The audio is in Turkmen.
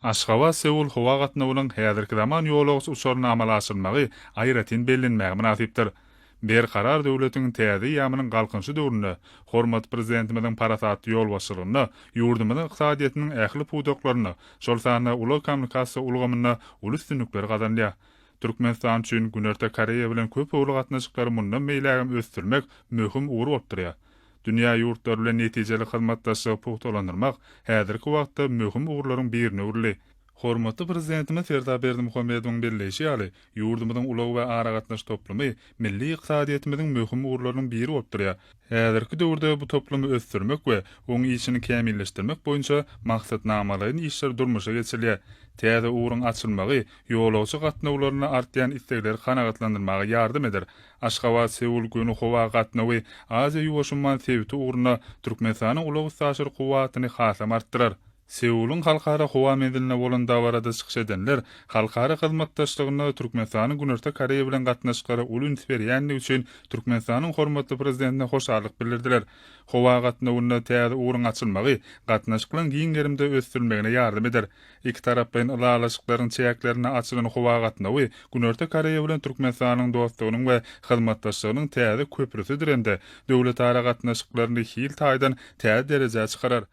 Aşgabat-Seul howa gatnawynyň häzirki zaman ýolagçy uçaryna amala aşyrylmagy aýratyn bellenmäge mynasypdyr. Berkarar döwletiň täze eýýamynyň Galkynyşy döwründe hormatly Prezidentimiziň parasatly ýolbaşçylygynda ýurdumyzyň ykdysadyýetiniň ähli pudaklarynda, şol sanda ulag-kommunikasiýa ulgamynda uly üstünlikler gazanylýar. Türkmenistan üçin Günorta Koreýa bilen köpugurly gatnaşyklary mundan beýlägem ösdürmek möhüm ugur bolup durýar. Dünýä ýurtlary bilen netijeli hyzmatdaşlygy pugtalandyrmak häzirki wagtda möhüm ugurlaryň birine öwrüldi. Hormatly Prezidentimiz Serdar Berdimuhamedowyň belleýşi ýaly, ýurdumyzyň ulag we aragatnaşyk toplumy milli ykdysadyýetimiziň möhüm ugurlarynyň biri bolup durýar. Häzirki döwürde bu toplumy ösdürmek we oň işini kämilleşdirmek boýunça maksatnamalaýyn işler durmuşa geçirilýär. Täze ugruň açylmagy ýolagçy gatnawlaryna artýan islegleri kanagatlandyrmaga ýardam eder. Aşgabat-Seul göni howa gatnawy Aziýa-Ýuwaş umman sebiti ugrunda Türkmenistanyň ulag-üstaşyr kuwwatyny hasam artdyrar. Seulyň Halkara howa menzilinde bolan dabarada çykyş edenler halkara hyzmatdaşlygynda Türkmenistanyň Günorta Koreýa bilen gatnaşyklara uly üns berýändigi üçin Türkmenistanyň hormatly Prezidentine hoşallyk bildirdiler. Howa gatnawynda täze ugruň açylmagy gatnaşyklaryň giň gerimde ösdürilmegine ýardam eder. Ikitaraplaýyn ylalaşyklaryň çäklerinde açylan howa gatnawy Günorta Koreýa bilen Türkmenistanyň dostlugynyň we hyzmatdaşlygynyň täze köprüsidir hem-de döwletara gatnaşyklaryny hil taýdan täze derejä çykarar.